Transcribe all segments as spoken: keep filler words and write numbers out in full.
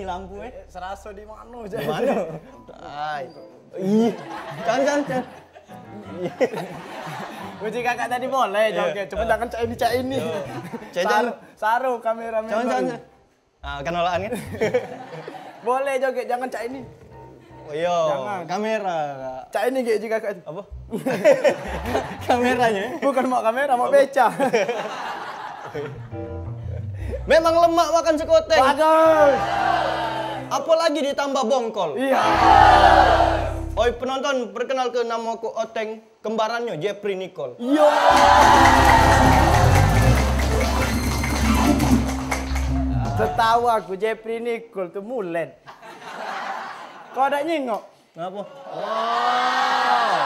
Lampu, eh. Seraso di mano, Di mano? Tai. Ih, jangan, jangan, jangan. Uji kakak tadi boleh joget, cuma jangan cak ini, cak ini. Cak jangan. Saru, saru kameramen. Jangan, jangan, jangan. Ah, kan olahan kan? Boleh joget, jangan cak ini. Oh iya, Jangan. kamera. Cak ini gek jika kakak. Apa? Kameranya? Bukan mak kamera, mak beca. Memang lemak makan sekoteng. Bagus. Apalagi ditambah bongkol. Iya. Oi penonton, perkenalke namo aku Oteng, kembarannyo Jeffrey Nicole. Iya. Setahu aku Jeffrey Nicole tu mulet. Kau dak nyingok? Ngapo? Oh.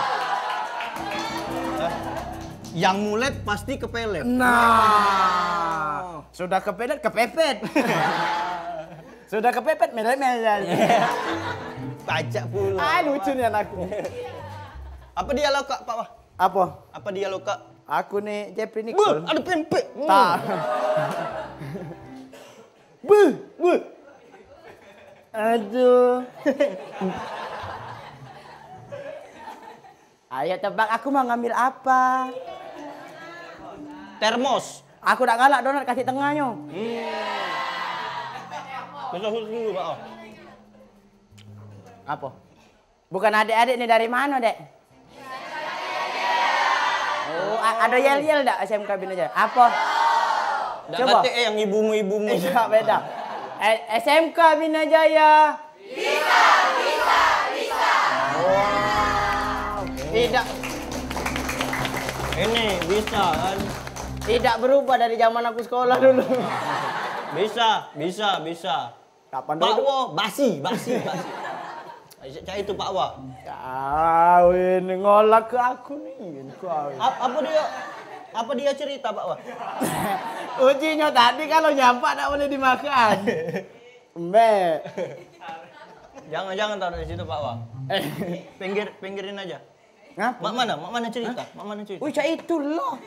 Yang mulet pasti kepelet. Nah. Sudah kepelet, kepepet. Sudah kepepet, melet-melet. Pacak pula. Ah, lucu nian aku. Apa dia lokak, Pak Wah? Apa? Apa dia lokak? Aku ni Jeffrey Beuh, Nicole. Ada pempek. Tak. Beuh, beuh. Aduh. Ayo tebak, aku mau ngambil apa? Termos. Aku dak galak donat, kasih tengahnyo. Hmm. Besok khusus dulu, Pak. Apa? Bukan adek-adek ni, dari mano, Dek? Oh, a- ado yel-yel dak S M K Bina Jaya? Apa? Dak Coba. Katek, eh, yang ibumu-ibumu. Iya, beda. Eh, S M K Bina Jaya. Bisa, bisa, bisa. Wow. Tidak. Ini bisa kan? Tidak berubah dari zaman aku sekolah dulu. Bisa, bisa, bisa. Kapan Pak dulu? Wo, basi, basi, basi. Cak itu Pak Wa. Kau ini ngolak ke aku ni, kau. Ap- apa dia? Apa dia cerita Pak Wa? Ujinya tadi kalau nyampak tak boleh dimakan. Mbak. Jangan, jangan taruh di situ Pak Wa. Eh. Pinggir, pinggirin aja. Ngapa? Mak mana? Mak mana cerita? Mak mana cerita? Wih, cak itu loh.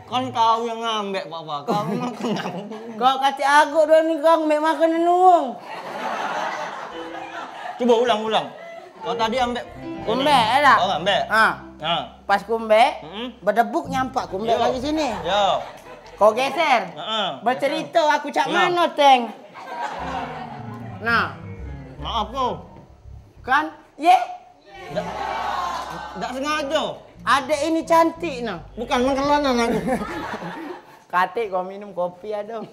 Kan kau yang ngambek, Papa. Kau makan apa? Kau kacik aku dah ni, kau ambek makanan wong. Coba ulang, ulang. Kau tadi ambek. Kumbek, eh, dah? Kau ngambek? Ha. Ha. Pas kumbek, Mm-mm. Bedebuk nyampak kumbek Yo. Lagi sini. Yo. Kau geser. Heeh. Bercerita aku cak Ulang. Mano, Teng? Nah. Maaf, kau. Kan? Ye? Dak, dak sengaja. Adek ini cantik nah. Bukan mengkelanan aku. Katik kau minum kopi ado.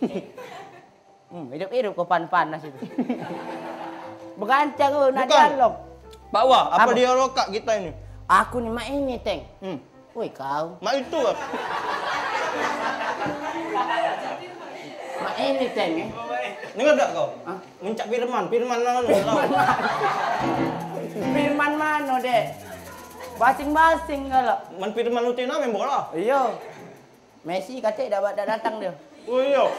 Hmm, hidup-hidup kau pan-panas itu. Begancang kau nak Bukan. Dialog. Pak Wa, apa, Apa? Dialog kak kita ini? Aku ni mak ini, Teng. Hmm. Woi kau. Mak itu. Mak ini, Teng, eh. Dengar dak kau? Hah? Mencak Firman, Firman mana? Firman mano, Dek? Basing-basing galak. Man Firman Utina main bola. Iyo. Messi katek dak dak datang dio. Oh iyo.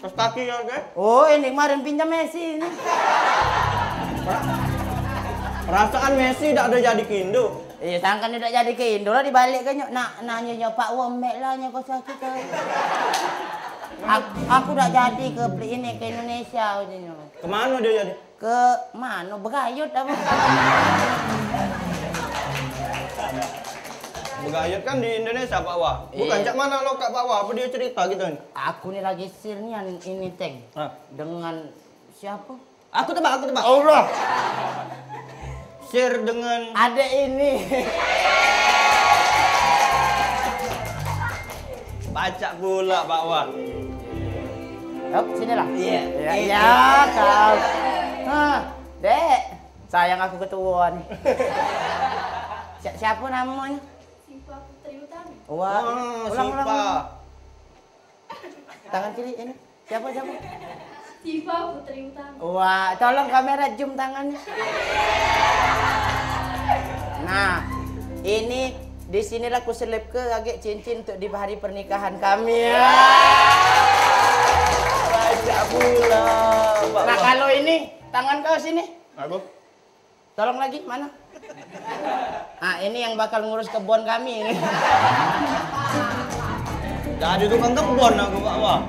Kos kaki kau ke? Oh, ini kemarin pinjam Messi ni. Perasaan Messi dak ado jadi ke Indo. Iyo, sangkan dio dak jadi ke Indo lah, dibalik ke nyok. Nak nanyo nyok Pak Wo, mek lah nyok kos kaki kau. Aku, aku dak jadi ke ini ke Indonesia ujinya. Kemano dio jadi? Ke mano? Begayut apa? Begayut kan di Indonesia, Pak Wah. Bukan Iya. Cak mano lokak Pak Wah? Apa dio cerita gitu ni? Aku ni lagi sir ni an- ini, Teng. Hah? Dengan siapa? Aku tebak, aku tebak. Allah. Sir dengan Adek ini. Pacak pula, Pak Wah. Hop, sini lah. Iya. Iya, Iya. Iya, kau. Hah, Dek. Sayang aku ketuaan. Si- siapa namanya? Siva Putri Utami. Wah, Oh, ulang, ulang, Siva. Ulang. Tangan kiri ini. Siapa, siapa? Siva Putri Utami. Wah, tolong kamera zoom tangannya. Nah, ini di sinilah ku selip ke agak cincin untuk di hari pernikahan kami. Ya. Pacak pula, Pak Nah, Wah. Kalau ini tangan kau sini. Aku. Tolong lagi, mana? Ah, ini yang bakal ngurus kebun kami ini. Jadi tukang kebun aku, Pak Wah.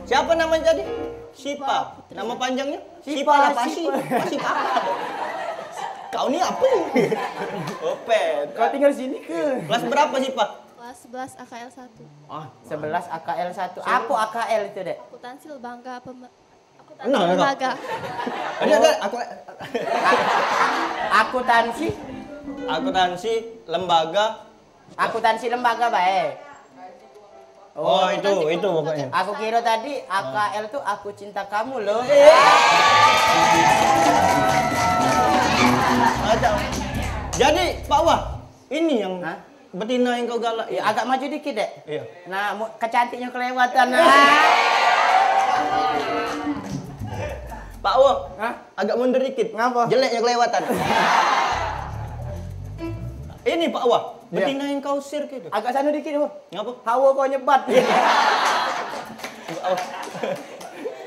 Siapa namanya tadi? Sipa. Nama panjangnya? Sipa, Sipa lah, Pasi. Sipa. Pasi apa? Kau ni apa? Opet. Kau tinggal sini ke? Kelas berapa, Sipa? Kelas sebelas A K L satu. Ah, sebelas A K L satu. Apa A K L itu, Dek? Akuntansi Lembaga Pem-, Akuntansi Nah, Lembaga. Ada, ada, aku Akuntansi? Akuntansi Lembaga. Akuntansi Lembaga bae. Oh, itu, itu pokoknya. Aku kira tadi A K L tuh aku cinta kamu loh. Jadi, Pak Wah, ini yang Hah? Betina yang kau galak. Ya, agak maju dikit, Dek. Iya. Nah, mu- kecantiknya kelewatan. Nah. Pak Wah, Hah? Agak mundur dikit. Ngapa? Jeleknya kelewatan. Ini Pak Wah, Iya. Betina yang kau sirk itu. Agak sana dikit, Wah. Ngapa? Hawa kau nyebat. Pak Wah.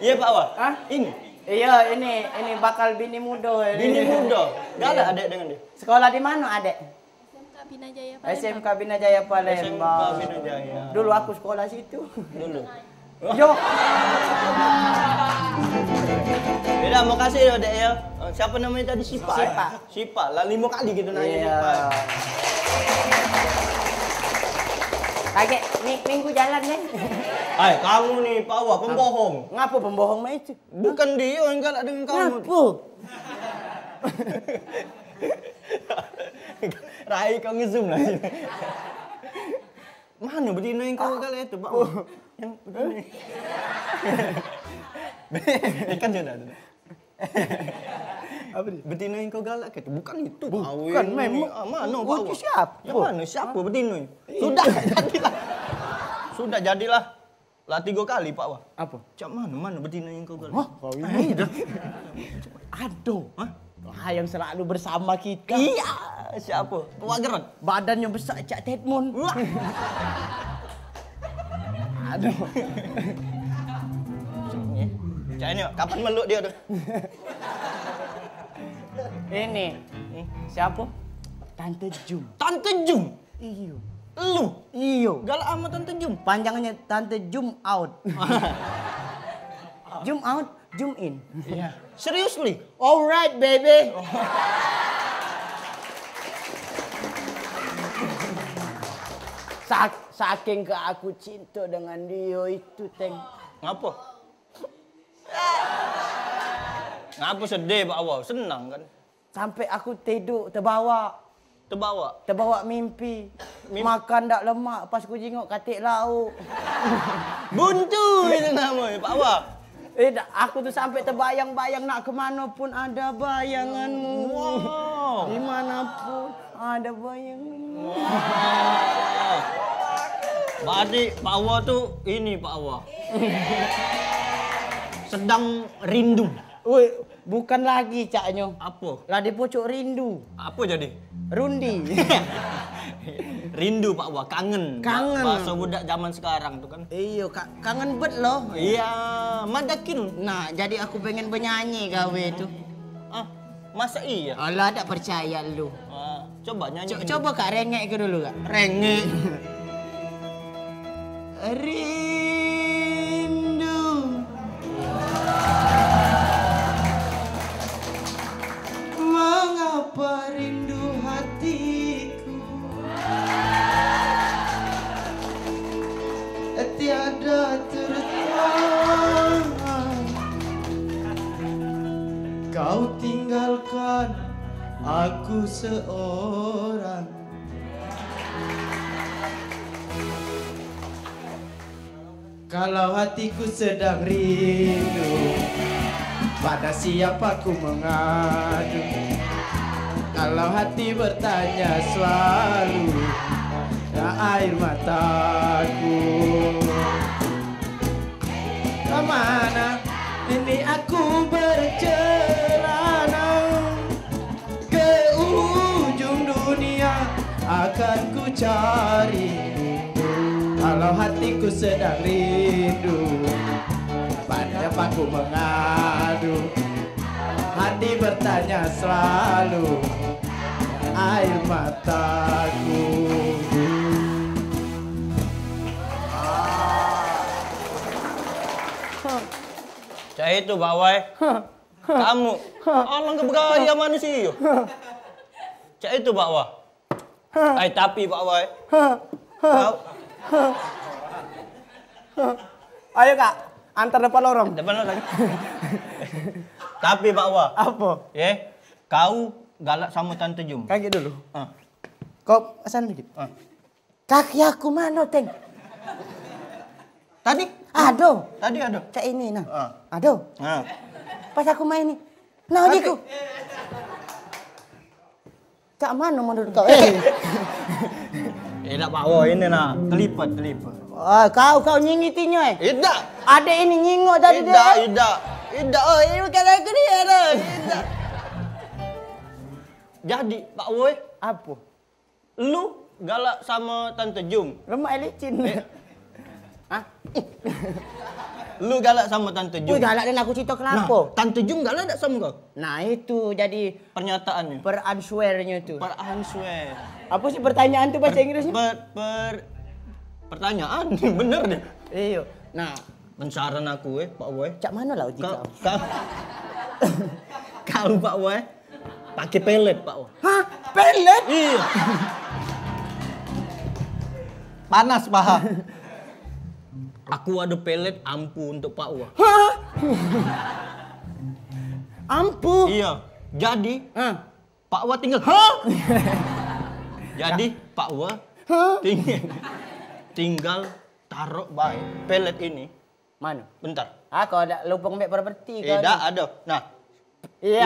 Iya, Pak Wah. Hah? Ini. Iya, ini ini bakal bini muda ini. Bini muda. Galak Iya. Adek dengan dia. Sekolah di mana, Adek? S M K Bina Jaya Palembang. S M K Bina Jaya Palembang. S M K Bina Jaya. Dulu aku sekolah situ. Dulu. Yo. Udah, makasih ya, Dek ya. Eh, siapa namanya tadi? Sipa. Ya? Sipa. Sipa. Lah lima kali gitu nanya Iya. Sipa. Kagek mi- minggu jalan nih. Hai, kamu nih, Pak Wah, pembohong. Ngapa pembohong mah itu? Bukan dia yang galak dengan kamu. Ngapa? Rai kau ngezoom lah. Mana betina yang kau galak itu, Pak? Oh. Yang betina. Ikan sudah, sudah. Apa dia? Betina yang kau galak itu bukan itu. Bukan, memang. Ah, mana, Pak? Siapa? Yang mana? Siapa betina? Iya. Sudah jadilah. Sudah jadilah. Lah tiga kali, Pak Wah. Apa? Cak mana, mana betina yang kau galak? Hah? Kau ini. Eh, dah. Aduh. Hah? Wah, yang selalu bersama kita. Iya, siapa? Wah, Gerot. Badannya besar cak Tedmon. Wah. Aduh. Cak ini, kapan meluk dia tuh? Ini. Hmm. Siapa? Tante Jum. Tante Jum? Iyo. Lu? Iyo. Galak amat Tante Jum? Panjangannya Tante Jum Out. Jum out, jum in. Iya. Seriously? Alright, baby. Sak- saking ke aku cinta dengan dia itu, Teng. Ngapa? Ngapa sedih, Pak Wah? Senang kan? Sampai aku tidur tebawa. Tebawa? Tebawa mimpi. Mim- Makan dak lemak, pas ku jingok katik lauk. Buntu itu namanya, Pak Wah. Eh, dak, aku tuh sampai terbayang-bayang nak ke mana pun ada bayanganmu. Wow. Di mana pun ada bayanganmu. Wow. Berarti Pak Wah tuh ini, Pak Wah. Sedang rindu. Woi, bukan lagi caknyo. Apa? Lah di pucuk rindu. Apa jadi? Rundi. Rindu, Pak Wah, kangen. Kangen. Ba- bahasa budak zaman sekarang tuh kan. Iyo, ka- kangen bet loh. Iya, madakin. Nah, jadi aku pengen benyanyi gawe tuh. Ah, masa iya? Alah, dak percaya lu. Ah, coba nyanyi. Co- coba, Kak, rengek ke dulu, Kak. Rengek. Rindu. Mengapa rindu hatiku tiada tertahan. Kau tinggalkan aku seorang. Kalau hatiku sedang rindu, pada siapa ku mengadu? Kalau hati bertanya selalu, ya air mataku. Kemana ini aku bercelana? Ke ujung dunia akan ku cari. Kalau hatiku sedang rindu, pada siapa ku mengadu? Hati bertanya selalu, air mataku. Itu, Pak Wai. Kamu. Alang ke begaya manusia. Cak itu, Pak Wai. Ai, tapi, Pak Wai. Kau. Ayo, Kak, antar depan lorong. Depan lorong. Tapi, Pak Wai. Apa? Ye, kau galak sama Tante Jum. Kaki dulu. Ah. Kau sana dikit. Ah. Kaki aku mano, Teng? Tadi? Ado. Tadi ado. Cak ini, nah. Ah. Ado. Ah. Pas aku main ni. Nah, Tante. Cak mano menurut kau? Eh. Eh, dak bawa ini, nah. Kelipet, kelipet. Ah, kau, kau nyingitinyo, eh? Idak. Ade ini nyingok tadi. Idak, deh. Idak. Idak. Oh, ini bukan aku dia, dah. Idak. Jadi, Pak Woi. Apa? Lu galak sama Tante Jum. Lemak licin. Eh. Hah? Lu galak sama Tante Jum. Wih, galak dan aku cerita kenapa. Nah, Tante Jum galak dak sama kau? Nah, itu jadi pernyataannya. Per answernyo itu. Per answer. Apa sih pertanyaan tuh bahasa Inggrisnya? Per, per, pertanyaan, bener deh. Iyo. Nah, penasaran aku, eh, Pak Boy. Cak mano lah uji kau? Kau, kau, Pak Boy. Pakai pelet, Pak Wah. Hah? Pelet? Iya. Panas paha. Aku ada pelet ampuh untuk Pak Wah. Hah? Ampuh? Iya. Jadi, Hah? Pak Wah tinggal, hah? Jadi, Pak Wah Hah? ting-, tinggal taruh bae pelet ini. Mano? Bentar. Ah, kau dak lupa ngambek properti kau. Eh, dak ado. Nah. Iya.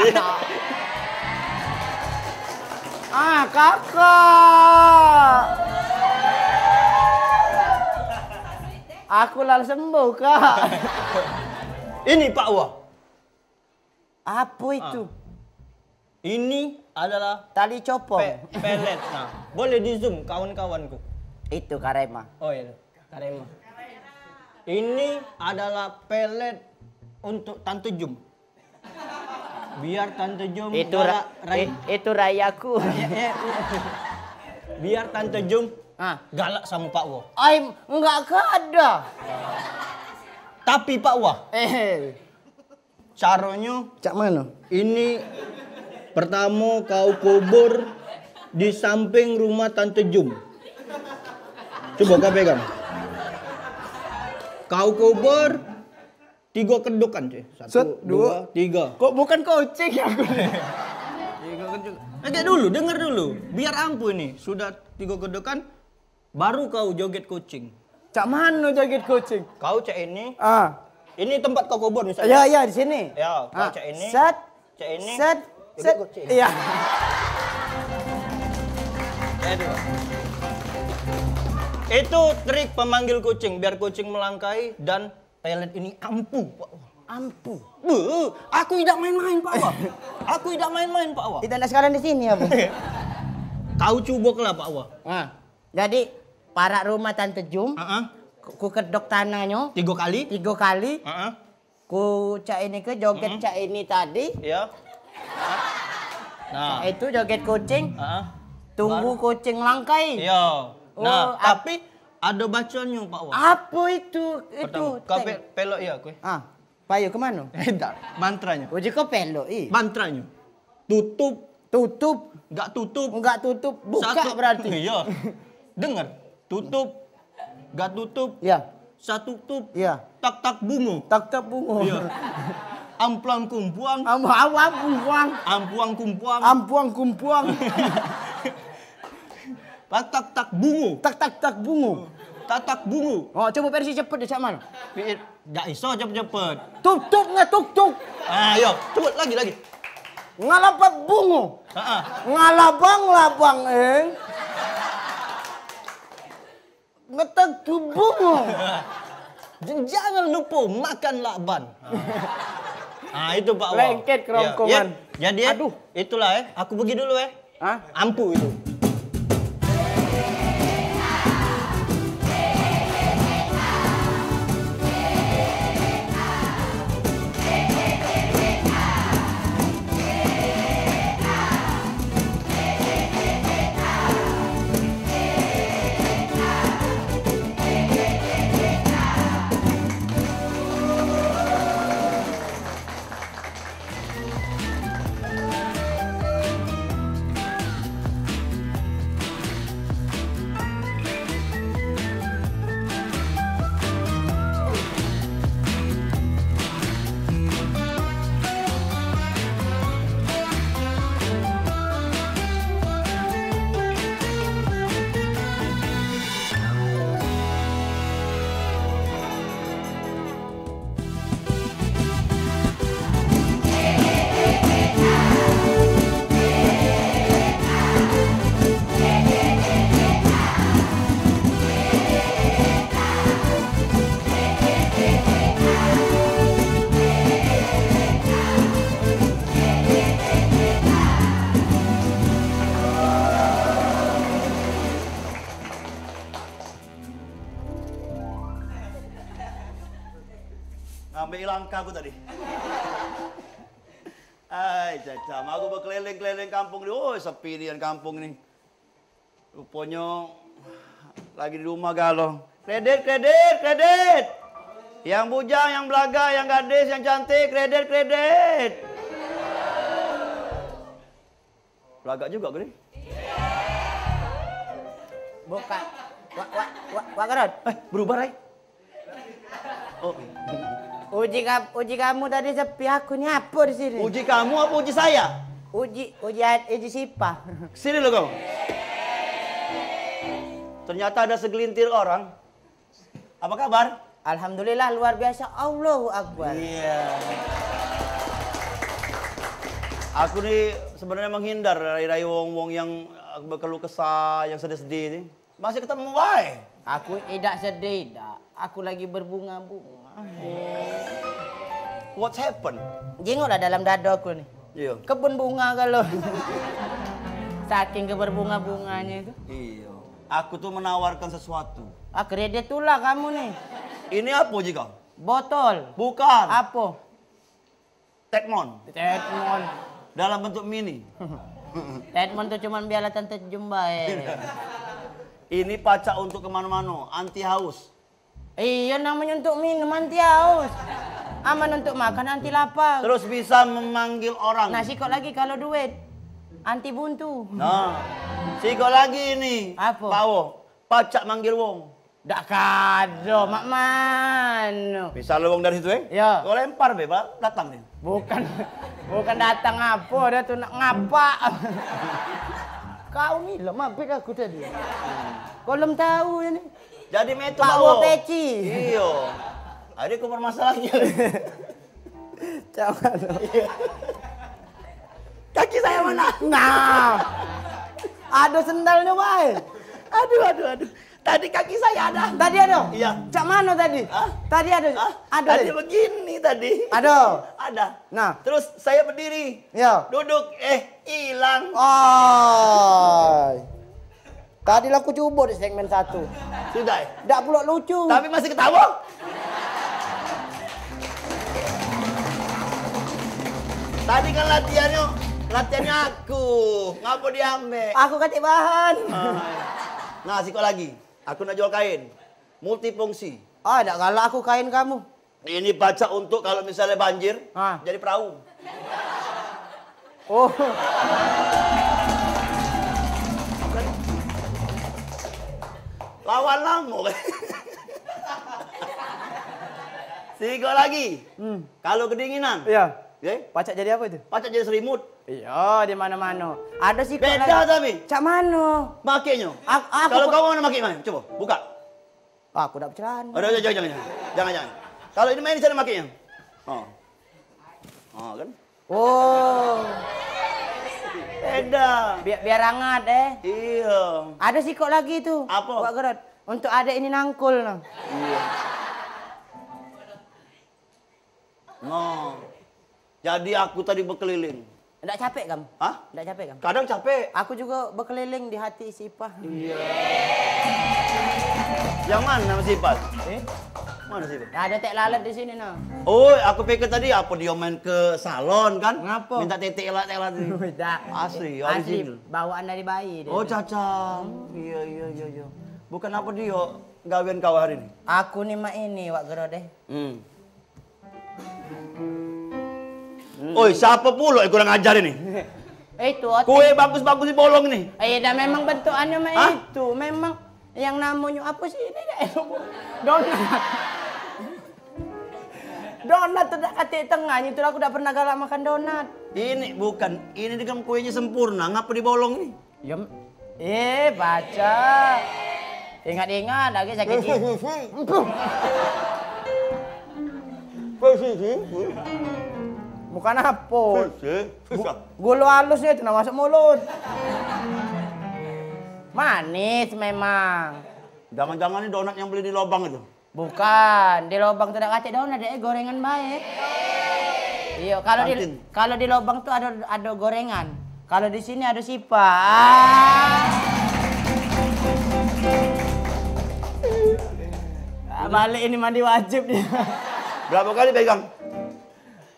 Ah, kakak. Aku lah sembuh, Kak. Ini, Pak Wah. Apa itu? Ah. Ini adalah tali copong. Pe-, pelet. Nah, boleh di-zoom, kawan-kawanku. Itu Karema. Oh, iya, Karema. Ini adalah pelet untuk Tante Jum. Biar Tante Jum itu ra-, galak rai-, it-, itu rai aku. Iya, iya. Biar Tante Jum Ah. galak sama Pak Wah. Ai, enggak ada. Tapi Pak Wah. Eh. Caronyo Cak mano? Ini pertamo kau kubur di samping rumah Tante Jum. Coba kau pegang. Kau kubur tigo kedukan, cuy. Satu, Set, dua, dua. tiga. Kok bukan kucing ya aku? Tigo kedukan. Agak dulu, dengar dulu. Biar ampuh ini. Sudah tigo kedukan, Baru kau joget kucing. Cak mano joget kucing? Kau cak ini. Ah. Ini tempat kau kubur misalnya. Ya, ya, di sini. Ya, kau Ah. cak ini. Set. Cak ini. Set. Joget Set. kucing. Iya. Aduh. Itu trik pemanggil kucing, biar kucing melangkai dan pelet ini ampuh, Pak Wah. Ampuh. Beuh, aku idak main-main, Pak Wah. Aku idak main-main, Pak Wah. Kita nak sekarang di sini apa? Kau cubo kelah, Pak Wah. Ah. Jadi, parak rumah Tante Jum, Heeh. ku, ku kedok tanahnyo Tigo kali? tigo kali, Heeh. ku cak ini ke, joget Heeh. cak ini tadi. Iya. Nah. Cak itu joget kucing, Heeh. tunggu Baru. kucing langkai. Iya. Oh, Nah, ap- tapi ada bacaannyo, Pak Wah. Apa itu? Itu, Pertama, kau Teng. pe-, pelok iya, aku. Ah. Payo ke mano? Eh, dak. Mantranyo. Uji kau pelok, i. Mantranyo. Tutup. Tutup. Enggak tutup. Enggak tutup. Buka Satu. berarti. Iya. Dengar. Tutup. Enggak tutup. Ya. Satutup. Ya. Tak-tak bungo. Tak-tak bungo. Iya. Amplang kumpuang. Am-, awam kumpuang. Ampuang kumpuang. Ampuang kumpuang. Tak-tak-tak bungo. Tak-tak-tak bungo. Tak-tak bungo. Oh, coba versi cepet deh, cak mano? Pi-, Dak iso cepet-cepet. Tutup ngetuk-tuk. Ah, yo, cepet lagi, lagi. Ngalapat bungo. Ha ah. Ngalabang-labang, eh. Ngetuk tu bungo. J-, jangan lupa makan lakban. Ah, itu Pak Wal. Lengket Ya, kerongkongan. ya. Jadi, eh, Aduh. itulah, eh. Aku pergi dulu, eh. Hah? Ampuh itu. Ambek langkah aku tadi. Ai, cacam. Aku bekeleleng-keleleng kampung ni. Oi, sepi nian kampung ni. Ruponyo lagi di rumah galo. Kredit, kredit, kredit. Yang bujang, yang belaga, yang gadis, yang cantik, kredit, kredit. Belagak juga aku ni. Buka. Wak, wak, wak, wak Gerot. Eh, berubah, Rai. Oh. Uji kam-, uji kamu tadi sepi, aku ni apo di sini? Uji kamu apa uji saya? Uji, uji a-, uji sipa. Sini lo kau. Ternyata ada segelintir orang. Apa kabar? Alhamdulillah, luar biasa. Allahu Akbar. Iya. Aku ni sebenarnya menghindar dari, dari wong-wong yang berkeluh kesah, yang sedih-sedih ni. Masih ketemu bae. Aku idak sedih, idak. Aku lagi berbunga-bunga. What's happened? Jingoklah dalam dado aku ni. Iya. Kebun bunga kalau. Saking keberbunga-bunganya itu. Iya. Aku tuh menawarkan sesuatu. Ah, kredit tulah kamu nih. Ini apa, Jika? Botol. Bukan. Apa? Tetmon. Tetmon. Dalam bentuk mini. Tetmon tuh cuman biar tante jumbai. Ini pacak untuk kemana-mana, anti haus. Iya, namanya untuk minum anti haus. Aman untuk makan anti lapar. Terus bisa memanggil orang. Nah, sikok lagi kalau duit. Anti buntu. Nah, sikok lagi ini. Apa? Bawa. Pacak manggil wong. Dak kado, mak mano. Misal wong dari situ, eh? Ya. Kau lempar be, Pak, datang nih. Bukan, bukan datang apa, dia tuh nak ngapak. Kau ni lemah bet aku tadi. Kau belum tahu ya ni. Jadi metu Pak Wo peci. Iyo. Ada kau permasalahan. Cak mano? Kaki saya mana? Nah. Ada sendalnya, Wai. Aduh, aduh, aduh. Tadi kaki saya ada. Tadi ada? Iya. Cak mano tadi? Hah? Tadi ada? Hah? Ada tadi tadi? Begini tadi. Ada? Ada. Nah. Terus saya berdiri. Iya. Duduk, eh, hilang. Ay. Tadi lah aku cubo di segmen satu. Sudah, eh? Dak pulok lucu. Tapi masih ketawa. Tadi kan latihannya, latihannya aku. Ngapa diambek? Aku katik bahan. Ah. Nah, sikok lagi. Aku nak jual kain. Multifungsi. Ah, dak galak aku kain kamu. Ini pacak untuk kalau misalnya banjir, ah, jadi perahu. Oh. Lawan lamo. Sikok lagi. Hmm. Kalau kedinginan. Iya. Oke? Pacak jadi apa itu? Pacak jadi selimut. Iya, di mana-mana. Ada sikok lagi. Beda tapi. Cak mano? Makeknyo. Aku, aku kalau kau mau make, main. Coba, buka. Aku dak becelana. Aduh, jangan, jangan, jangan. Jangan, jangan. Kalau ini main di sana makeknyo. Oh. Oh, kan? Oh. Beda. Biar, biar hangat, eh. Iya. Ada sikok lagi tu. Apa? Wak Gerot. Untuk adek ini nangkul, nah. Iya. Nah, jadi aku tadi bekeliling. Ndak capek kamu? Hah? Ndak capek kamu? Kadang capek. Aku juga bekeliling di hati si Ipah. Iya. Yang mana nama si Ipah? Eh? Mana si Ipah? Ada tek lalat di sini, nah. Oh, aku pikir tadi apa dia main ke salon kan? Ngapa? Minta titik elat-elat ni. Tidak. Asli, asli original. Bawaan dari bayi dia. Oh, cacam. Iya, iya, iya, iya. Bukan apa dia gawean kau hari ini? Aku ni mak ini, Wak Gero deh. Hmm. Oi, siapa pula yang kurang ajar ini? Eh, itu otak. Kue bagus-bagus di bolong ini. Eh, dah memang bentukannya mak itu. Memang yang namanya apa sih ini? Donat. Donat tu dak katik tengah, itu aku dak pernah galak makan donat. Ini bukan, ini dengan kuenya sempurna, ngapa dibolong ini? Yem. Eh, baca. Ingat-ingat lagi sakit gigi. Empuh. Bukan apa. Gu-, gula halusnya itu nah masuk mulut. Manis memang. Jangan-jangan ini donat yang beli di lobang itu. Bukan, di lobang tu dak katik donat, dek, gorengan bae. Iyo, kalau di, kalau di lobang tu ado, ado gorengan. Kalau di sini ado sipah. Ah. Ah, balik ini mandi wajib dia. Berapa kali pegang?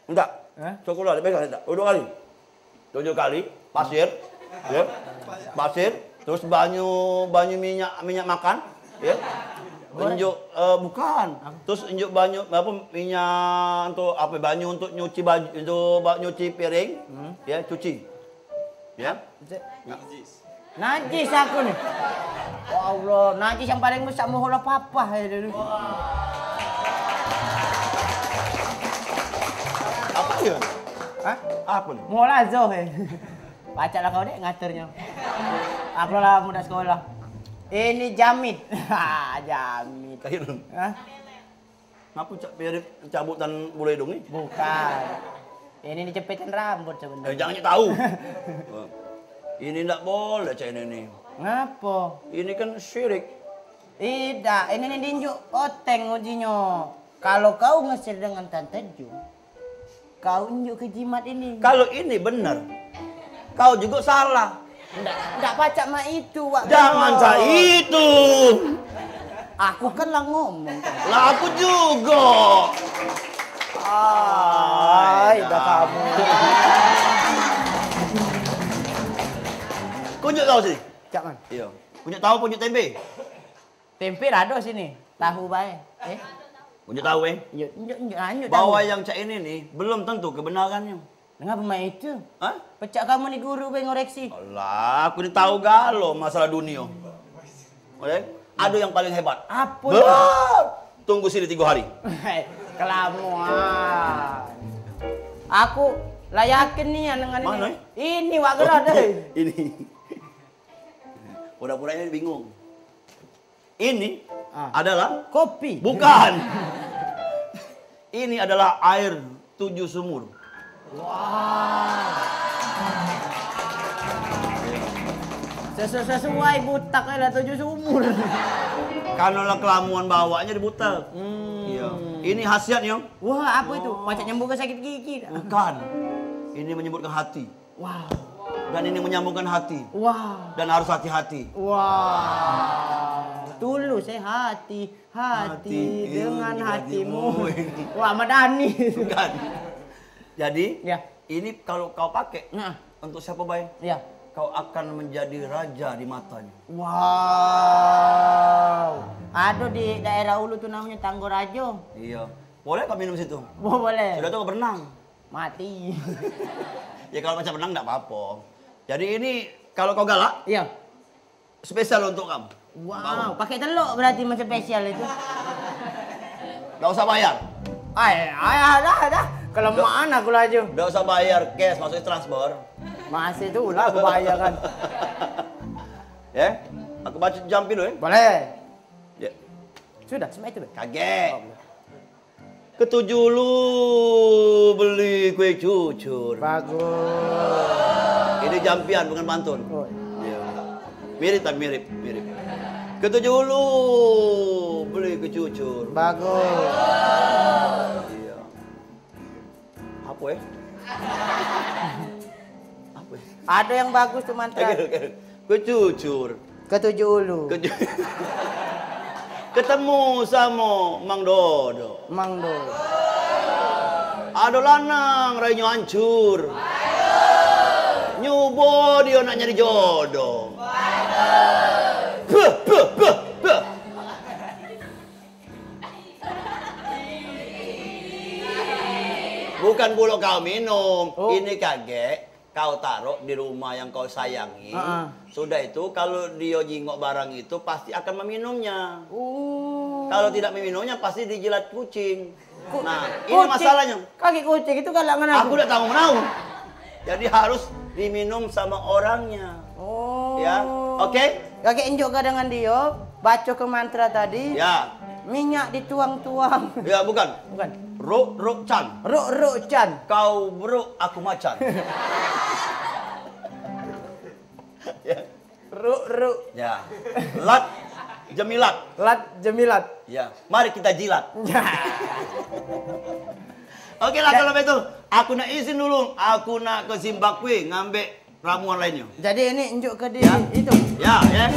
Minta. Hah? Sekolah dipegang minta. Dua kali. Tujuh kali, pasir. Ya. Pasir, terus banyu, banyu minyak, minyak makan, ya. Goreng. Enjuk, eh, bukan. Apa? Terus enjuk banyu, apa, minyak untuk, apa, banyu untuk nyuci baju, untuk ba-, nyuci piring, hmm, ya, cuci. Ya. Najis aku ni. Ya Allah, najis yang paling besak muhol papah ya dulu. Apa dia? Hah? Apa ni? Muhol azoh eh. Pacak lah kau dek ngaturnyo. Aku lah muda sekolah. Ini jamit. Jamit. Kayu. Hah? Ngapo cak pirit cabutan bulu hidung ni? Bukan. Ini dicepitan rambut sebenarnya. Eh, jangan tahu. Ini ndak boleh cak ini ni. Ngapo? Ini kan syirik. Idak, ini ni dinjuk oteng ujinyo. Kalau kau ngesir dengan tante Jun, kau injuk ke jimat ini. Kalau ini bener, kau juga salah. Ndak, ndak pacak mak itu, wak. Jangan bener. Cak itu. Aku kan lah ngomong. Lah aku juga. Ai, dah kamu. Kunjuk tahu sini. Cak man. Iya. Kunjuk tahu, kunjuk tempe. Tempe ado sini, tahu bae. Eh? Kunjuk tahu, eh? Injuk, injuk, injuk, injuk tahu. Bahwa yang cak ini nih belum tentu kebenarannyo. Ngapo mak itu? Hah? Pecak kamu ni guru be ngoreksi. Alah, aku ni tahu galo masalah dunio. Oleh, ado yang paling hebat. Apo? Bah! Tunggu sini tiga hari. Kelamuan. Aku lah yakin nian dengan ini. Mana, eh? Ini wak gerak deh. Ini. Pura-pura ini bingung. Ini adalah kopi. Bukan. Ini adalah air tujuh sumur. Wah. Sesuai, sesuai butak lah tujuh sumur. Karena lah kelamuan bawaknya di butak. Hmm. Iya. Ini khasiatnya. Wah, apa itu? Pacak nyembuhkan sakit gigi. Bukan. Ini menyembuhkan hati. Wow. Dan ini menyambungkan hati. Wow. Dan harus hati-hati. Wow. Tulus eh hati, hati dengan hatimu. Wah, Ahmad Dhani. Bukan. Jadi, ya, ini kalau kau pakai, nah, untuk siapa bae? Ya. Kau akan menjadi raja di matanya. Wow. Ada di daerah Ulu tuh namanya Tanggo Rajo. Iya. Boleh kau minum situ? Boleh. Sudah tuh kau berenang. Mati. Ya, kalau pacak menang ndak apa-apa. Jadi ini kalau kau galak, iya, spesial untuk kamu. Wow, pakai telok berarti masih spesial itu. Ndak usah bayar. Ay, ay, dah, dah. Kelamaan aku laju. Ndak usah bayar cash, maksudnya transfer. Masih tu lah aku bayar kan. Ya, aku baca jampi dulu ya. Boleh. Ya. Sudah, sampai itu. Kagek. Oh, boleh. Ketujuh lu beli kue cucur. Bagus. Ini jampian bukan pantun. Oh. Iya. Mirip tapi mirip, mirip. Ketujuh lu beli kue cucur. Bagus. Iya. Apa eh? Apa eh? Ada yang bagus tuh mantra. Oke, oke. Kue cucur. Ketujuh ulu. Keju- Ketemu samo Mang Dodo. Mang Dodo. Ado lanang rainyo hancur. Nyubo dio nak nyari jodoh. Beuh, beuh, beuh, beuh. Bukan pulo kau minum. Oh. Ini kagek. Kau taruh di rumah yang kau sayangi. Heeh. Sudah itu, kalau dio jingok barang itu, pasti akan meminumnya. Oh. Kalau tidak meminumnya, pasti dijilat kucing. Ku- Nah, ini kucing. Masalahnyo. Kaki kucing itu galak dengan aku. Aku dak tahu menau. Jadi harus diminum sama orangnya. Oh. Ya, oke? Kaki injuk ke dengan dio, baco ke mantra tadi. Ya. Minyak dituang-tuang. Ya, bukan. Bukan. Ruk, ruk, can. Ruk, ruk, can. Kau beruk, aku macan. Ya. Ruk, ruk. Ya. Lat jemilat. Lat jemilat. Ya. Mari kita jilat. Oke lah, kalau begitu, aku nak izin dulu. Aku nak ke Zimbabwe ngambek ramuan lainnyo. Jadi ini njuk ke di itu. Ya, ya.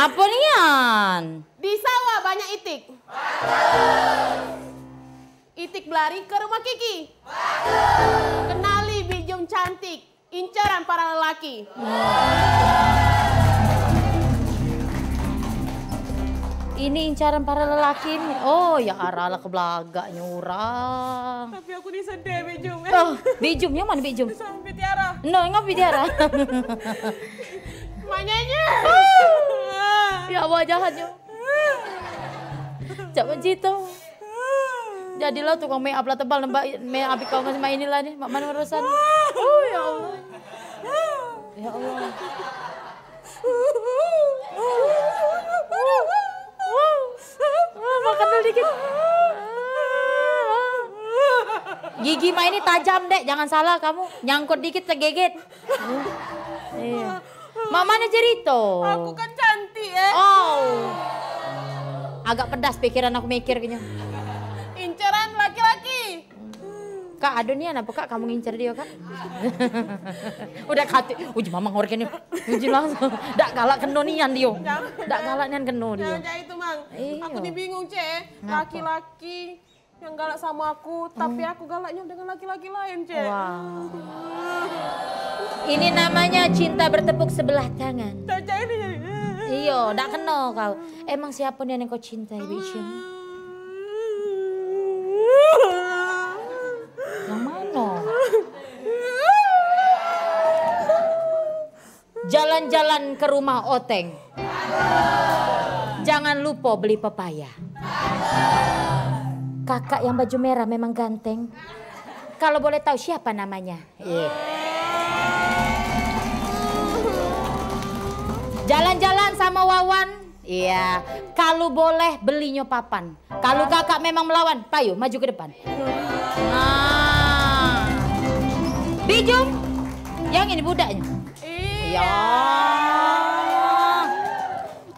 Apo nian? Di sawah banyak itik. Itik belari ke rumah Kiki. Kenali Bijum cantik, incaran para lelaki. Ini incaran para lelaki ni. Oh, ya arah lah ke belagaknyo orang. Tapi aku ni sedih, Bijum. Oh, Bijum, yang mana Bijum? Sampai Tiara. No, ngapo Tiara? Maknanya. Ya Allah, jahatnyo. Cak bencito. Jadilah tukang make up lah tebal nembak make up kau ngasih main inilah ni. Mak mana urusan? Oh, ya Allah. Ya Allah. Makan dulu dikit. Gigi mak ini tajam, Dek. Jangan salah kamu. Nyangkut dikit tegigit. Iya. Mak mana cerita? Aku kan cantik, eh. Oh. Agak pedas pikiran aku mikirnya. Inceran laki-laki. Kak, ado nian apo, Kak, kamu ngincer dia, Kak? Udah kate, uji mamang organ ni. Uji langsung. Dak galak keno nian dia. Dak galak nian keno dia. Jangan cak itu, Mang. Iya. Aku ni bingung, Cek. Ngapa? Laki-laki yang galak sama aku, tapi aku galaknya dengan laki-laki lain, Cek. Wah. Ini namanya cinta bertepuk sebelah tangan. Cek ini. Iyo, dak keno kau. Emang siapo nian yang kau cintai, Bijum? Yang mano? Jalan-jalan ke rumah Oteng. Jangan lupo beli pepaya. Kakak yang baju merah memang ganteng. Kalau boleh tahu siapa namanya? Iya. Jalan-jalan sama Wawan. Iya. Kalau boleh belinyo papan. Kalu kakak memang melawan, payo maju ke depan. Nah. Bijum, yang ini budaknya. Iya.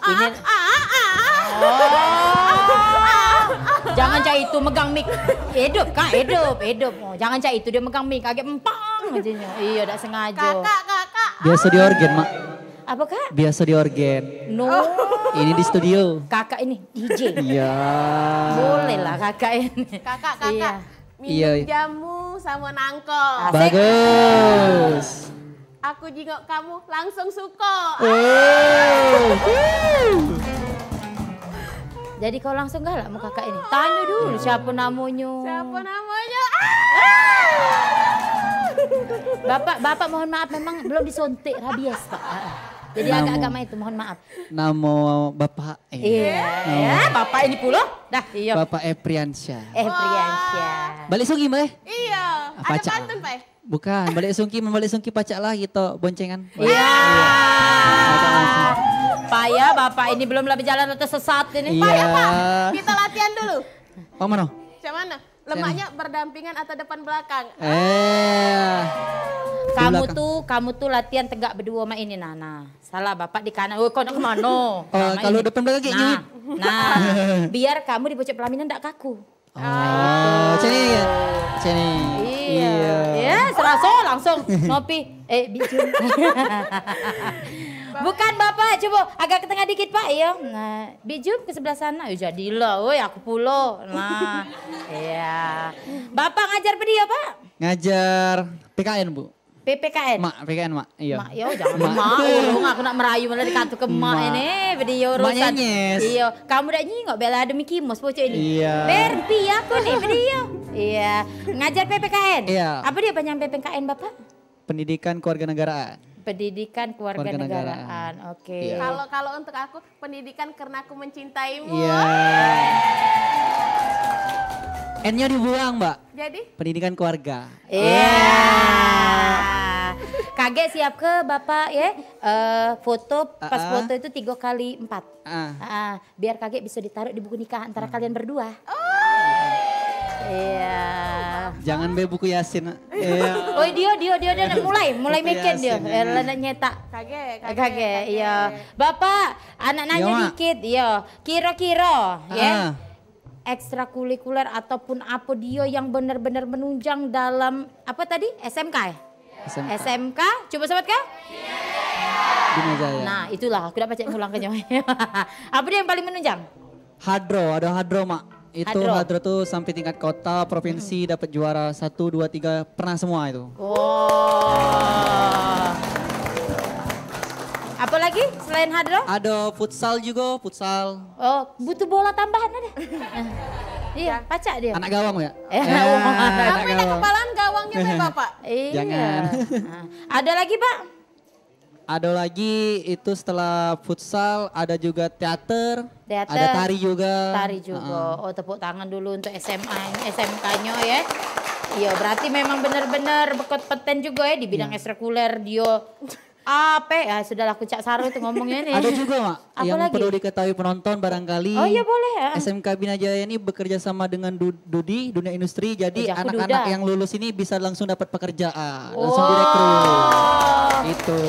Ini. Oh. Jangan cak itu megang mic. Hidup, Kak, hidup, hidup. Oh, jangan cak itu dia megang mic, kaget empang aja. Iya, dak sengaja. Kakak, kakak. Biasa di organ, Mak. Apa, Kak? Biasa di organ. No. Ini di studio. Kakak ini D J. Iya. Boleh lah kakak ini. Kakak, kakak. Iya. Minum jamu sama nangkong. Asik. Bagus. Aku jingok kamu langsung suko. Oh. Jadi kau langsung galak mau kakak ini? Tanyo dulu siapo namonyo. Siapo namonyo? Ah! Bapak, bapak mohon maaf memang belum disuntik rabies, Pak. Jadi agak-agak main itu, mohon maaf. Namo bapak, eh. Iya. Namo bapak ini pulo. Dah, iya. Bapak Epriansyah. Epriansyah. Balik Sungi, Mbak, eh? Iya. Ada pantun, Pak, eh? Bukan, balik Sungi, balik Sungi pacak lah kita boncengan. Iya. Payah bapak ini belum lah berjalan atau sesat ini. Iya. Payah, Pak. Kita latihan dulu. Oh, mano? Macam mana? Lemaknya berdampingan atau depan belakang? Eh. Kamu tuh, kamu tuh latihan tegak berdua sama ini, Nana. Salah, bapak di kanan. Oh, kau nak ke mano? Oh, kalau depan belakang kayak gini. Nah, biar kamu di pucuk pelaminan ndak kaku. Oh, cak ni ya? Cak ni. Iya. Ya, seraso langsung ngopi. Eh, Bijum. Bukan, Bapak, coba agak ke tengah dikit, Pak. Iya. Nah, Bijum ke sebelah sana. Ya, jadilah. Oi, aku pulo. Nah, iya. Bapak ngajar apa dia, Pak? Ngajar P K N, Bu. P P K N. Mak, P K N, Mak. Iya. Mak, yo, jangan mak. Urung aku nak merayu malah dikatu ke mak ini, video urusan. Mak Nyenyes. Iya, kamu dak nyingok bela demi kimos bocah ini. Iya. Berpi aku nih video. Iya. Ngajar P P K N. Iya. Apa dia panjang P P K N, Bapak? Pendidikan Kewarganegaraan. Pendidikan Kewarganegaraan. Oke. Iya. Kalau, kalau untuk aku, pendidikan karena aku mencintaimu. Iya. N-nya dibuang, Mbak. Jadi? Pendidikan keluarga. Iya. Kagek siap ke Bapak ya? Eh, foto, pas foto itu tiga kali empat. Ah. Ah, biar kagek bisa ditaruh di buku nikah antara kalian berdua. Iya. Jangan be buku Yasin, Nak. Iya. Oi, dia, dia, dia, dia nak mulai, mulai mikir dia. Buku Yasin, eh, iya. Lah nak nyetak. Kagek, kagek, kagek, iya. Bapak, anak nanya dikit, iya. Kira-kira, ya. Ah. Ekstrakurikuler ataupun apa dia yang benar-benar menunjang dalam, apa tadi? S M K ya? S M K. S M K, coba sebut ke? Bina Jaya. Nah, itulah, aku dak pacak ngulang kenyo. Apa dia yang paling menunjang? Hadro, ada Hadro, Mak. Itu Hadro. Hadro tuh sampai tingkat kota, provinsi, dapat juara satu, dua, tiga, pernah semua itu. Wah. Apa lagi selain Hadro? Ada futsal juga, futsal. Oh, butuh bola tambahan ada? Iya, pacak dia. Anak gawang, ya? Eh, Eh, wah. Anak Aku ini gawang. Kepalan gawangnya, Bapak. Iya. Jangan. Nah, ada lagi, Pak? Ada lagi itu setelah futsal, ada juga teater, Teater. Ada tari juga. Tari juga. Heeh. Oh, tepuk tangan dulu untuk S M A, S M K-nyo ya. Iya, berarti memang bener-bener berkompeten juga ya di bidang Iya. ekstrakuler, dio apa ya, sudahlah, aku cak saru tuh ngomongnya nih. Ada juga, Mak, Apa yang lagi? Perlu diketahui penonton barangkali. Oh iya, boleh, ya. S M K Bina Jaya ini bekerja sama dengan Du- Dudi, Dunia Industri. Jadi Eh, aku anak-anak Duda. Yang lulus ini bisa langsung dapat pekerjaan, langsung Wah. Direkrut. Itu.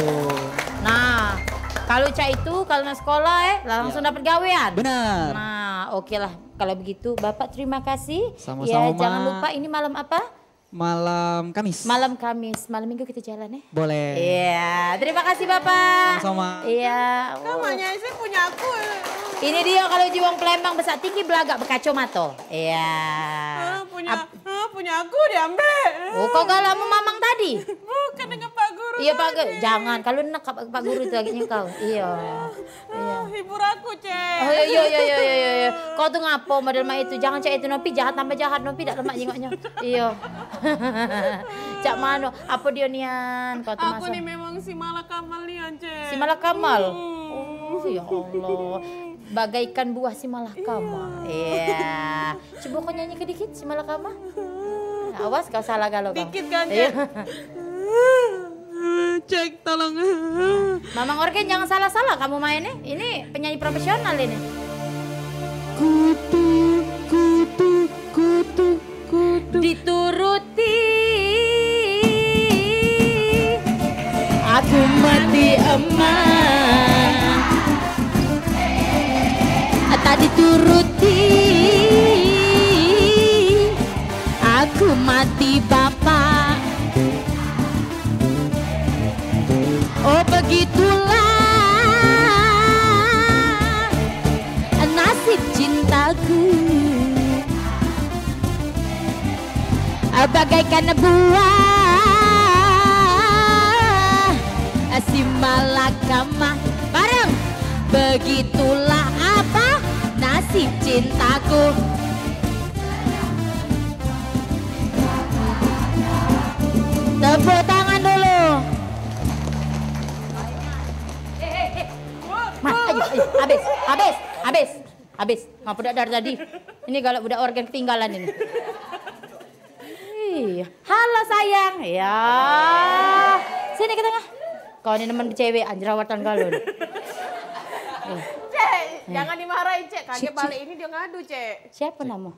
Nah, kalau cak itu, kalau nak sekolah eh, langsung Ya. Dapat gawean. Benar. Nah, oke lah. Kalau begitu, Bapak terima kasih. Sama-sama, Ya, jangan Mak. Lupa ini malam apa? Malam Kamis. Malam Kamis, malam Minggu kita jalan ya. Boleh. Iya, terima kasih Bapak. Sama-sama. Iya. Kan maknya saya punya aku. Ini dia kalau jiwang Palembang besar tinggi belagak berkacomato. Iya. Ah, punya, Ap- ah, punya aku diambil. Oh, kau galau sama mamang tadi? Bukan dengan Pak Guru Iya, Pak Gu- tadi. Jangan, kalau nak Pak Pak Guru itu lagi kau. Iya. Iya. Ah, hibur aku, Cek. Oh, iya, iya, iya, iya, iya, iya. Kau tu ngapo model mak itu? Jangan cak itu, Nopi jahat tambah jahat, Nopi dak lemak jingoknyo. Iya. Cak mano? Apo dio nian? Kau tu Aku masa ni memang si malakamal nian, Cek. Si malakamal? Hmm. Oh, ya Allah. Bagaikan buah si malakamal. Iya. Iya. Cubo kau nyanyi ke dikit si malakamal. Awas kau salah galau kau. Dikit kan, Iya. Cek? Cek, tolong. Mamang orgen, jangan salah-salah kamu main nih. Ini penyanyi profesional ini. Kutu, kutu, kutu, kutu. Dituruti. Aku mati emak. Tak dituruti. Aku mati bapak. Oh, begitulah nasib cintaku. Bagaikan buah si malakama. Bareng. Begitulah apa nasib cintaku. Tepuk tangan dulu. Mas, ayo, ayo, habis, habis, habis, habis. Ngapo dak dari tadi? Ini galak budak organ ketinggalan ini. Ih, halo sayang. Ya. Sini ke tengah. Kau ni nemen cewek, jerawatan kau lu. Cek, jangan dimarahin, Cek. Kaget Cek, balik Cek. Ini dia ngadu, Cek. Siapa nama?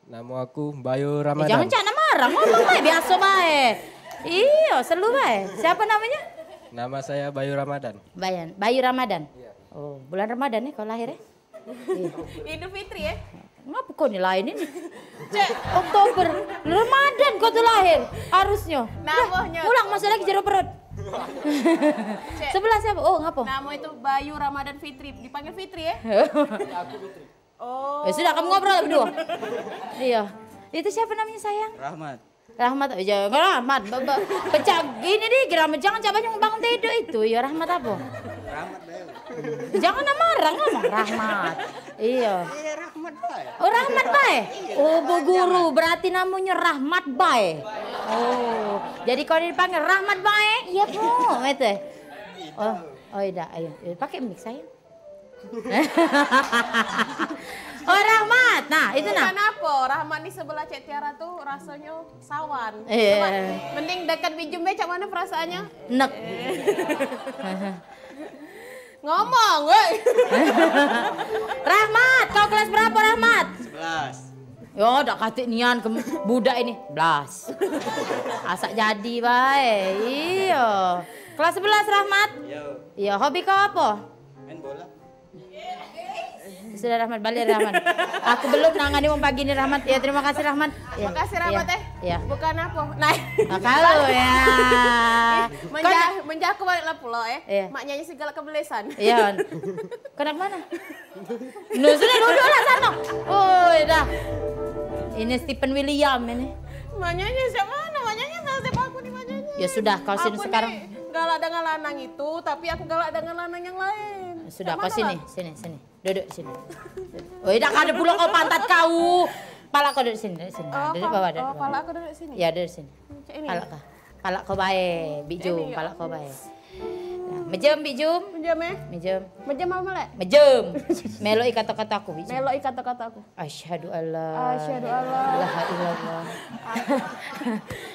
Nama aku Bayu Eh, Ramadan. Jangan cak nak marah, ngomong bae, biasa bae. Iyo, selu bae. Siapa namanya? Nama saya Bayu Ramadan. Bayan, Bayu Ramadan. Iya. Oh, bulan Ramadan nih kau lahir ya? Idul Fitri ya? Ngapa kau ni lain ini? Cek. Oktober, Ramadan kau tu lahir, harusnya. Namanya Lah, pulang masuk lagi jeruk perut. Cek. Sebelah siapa? Oh, ngapa? Nama itu Bayu Ramadan Fitri, dipanggil Fitri ya? Aku Fitri. Oh. Eh, sudah, kamu ngobrol berdua. Iya. Itu siapa namanya, sayang? Rahmat. Rahmat, eh, jangan Rahmat. Ba- ba- Pecah gini deh, Rahmat. Jangan cak banyak bangun tidur itu. Ya, Rahmat apa? Rahmat bae. Jangan nak marah, ngomong Rahmat. Iya. Iya, Rahmat bae. Oh, Rahmat bae. Iya, Oh, Rahmat bu guru, jangan. Berarti namanya Rahmat bae. Oh, jadi kau dipanggil Rahmat bae? Iya, Bu. Gitu. Oh, oh, iya, ayo. Eh, pakai mic, sayang. Oh, Rahmat. Nah, itu nah. Kenapa Rahmat ni sebelah Cek Tiara tu rasanya sawan? Iya. Coba, mending dekat Bijum be, cak mana perasaannya? Nek. Ngomong, woi. Rahmat, kau kelas berapa, Rahmat? Sebelas. Yo, dak katik nian ke budak ini. Belas. Asak jadi bae. Iyo. Kelas sebelas, Rahmat? Yo. Iyo, hobi kau apa? Main bola. Sudah, Rahmat, balik, Rahmat. Aku belum nangani wong pagi ni, Rahmat. Ya, terima kasih, Rahmat. Ya, makasih, Rahmat, ya, eh. Ya. Bukan apa. Nah. Ah, kau ya. Menja-, menja aku balik lah pulo, eh. Iya. Maknyanyo si galak kebelesan. Iya. Kena kemana? Lu sudah duduk lah sana. Oh, dah. Ini Stephen William ini. Maknyanyo siapa mana? Maknyanyo sama siapa aku nih maknyanyo? Ya sudah, kau sini sekarang. Aku nih galak dengan lanang itu, tapi aku galak dengan lanang yang lain. Sudah, kau sini, sini, sini. Duduk sini. Oi, dah kada pulo kau pantat kau. Palak kau duduk sini, duduk sini. Oh, duduk bawah, duduk bawah. Palak aku duduk sini. Ya, duduk sini. Cak ini. Palak kau. Palak kau bae, Bik Jum, palak kau bae. Nah, mejem, Bik Jum. Mejem, eh? Mejem. Mejem apa melek? Mejem. Meloi kato-kato aku, Bik Jum. Meloi kato-kato aku. Asyhadu alla. Asyhadu alla. Ilaha illallah.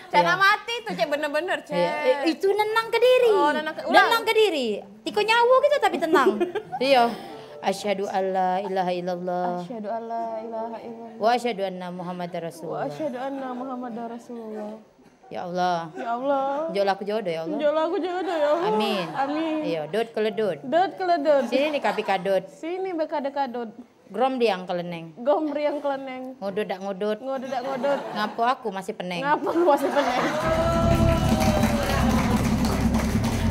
Cak nak mati tuh, cek bener-bener, cek. Iya. Eh, itu nenang ke diri. Oh, nenang ke, ulang. Nenang ke diri. Tiko nyawo gitu tapi tenang. Iya. Asyhadu alla ilaha illallah. Asyhadu alla ilaha illallah. Wa asyhadu anna Muhammadar Rasulullah. Wa asyhadu anna Muhammadar Rasulullah. Ya Allah. Ya Allah. Njoklah aku jodoh, ya Allah. Njoklah aku jodoh, ya Allah. Amin. Amin. Iya, dot keledot. Dot keledot. Sini ni kapi kadot. Sini bekadot-kadot. Grom diang keleneng. Grom diang keleneng. Ngodot dak ngodot. Ngodot dak ngodot. Ngapo aku masih peneng? Ngapo aku masih peneng?